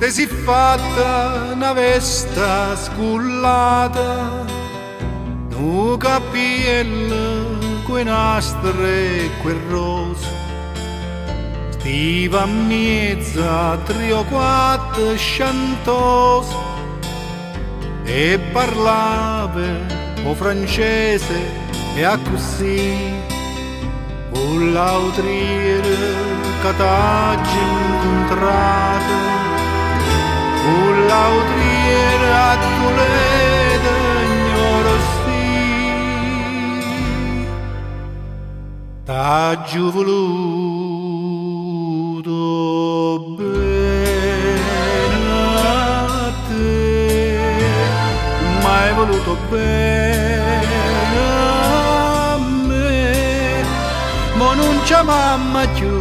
Te si fatta 'na vesta scullata, 'nu cappiello cu 'e nastre e cu 'e rose. Stive 'mmiez'a a tre o quatto sciantose e parlave 'o francese e accussì cu ll'autriere ca t'aggio 'ncuntrato, cu ll'autriere a Tuledo, gnorsì. T'aggio vuluto bene a te, m'hai voluto bene a me, mo nun ce amammo cchiù,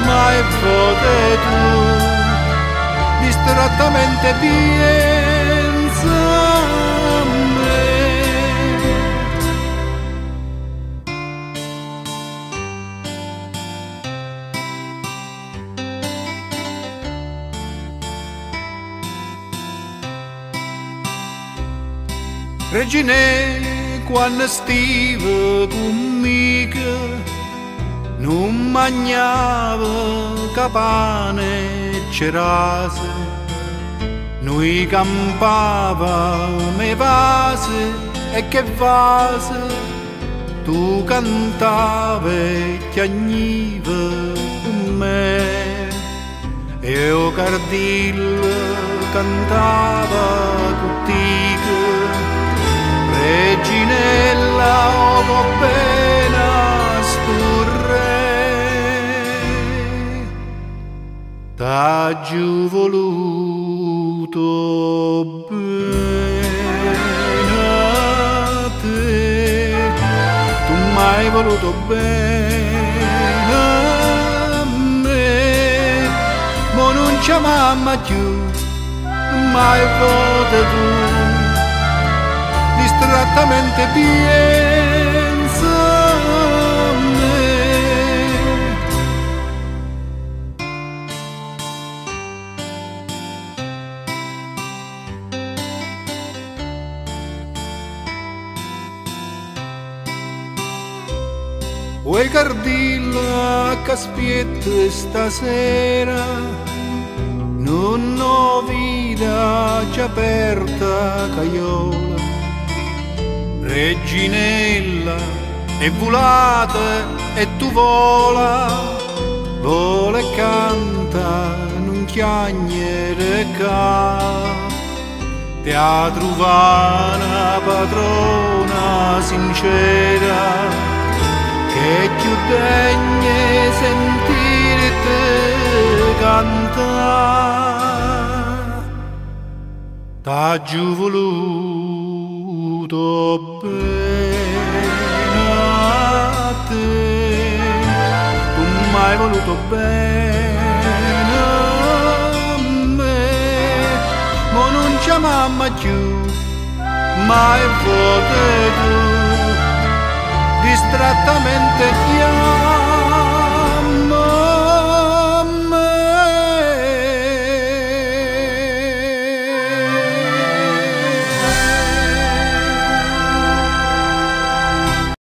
ma 'e vvote tu distrattamente pienze a me. Reginè, quanno stive cu mmico, nun magnave ca pane e cerase, nuje campavamo 'e vase e che vase, tu cantave e chiagnive cu me e 'o cardillo cantava cu tico, Reginella 'o vo' bene a stu rre. T'aggio voluto bene a te, tu m'hai voluto bene a me, mo nun ce amammo cchiù, ma 'e vvote tu distrattamente pienze a me. Uè cardillo ch'aspiette stasera, nun 'o vide aggio aperta 'a caiola. Reginella è vulata e tu vola, vola e canta, nun chiagnere ccà. T'hê 'a truvà na padrona sincera ch'è cchiù degna 'e sentirte cantà. T'aggio vuluto bene a te, tu m'hai voluto bene a me, mo nun ce amammo cchiù, ma 'e vvote tu distrattamente chiagne.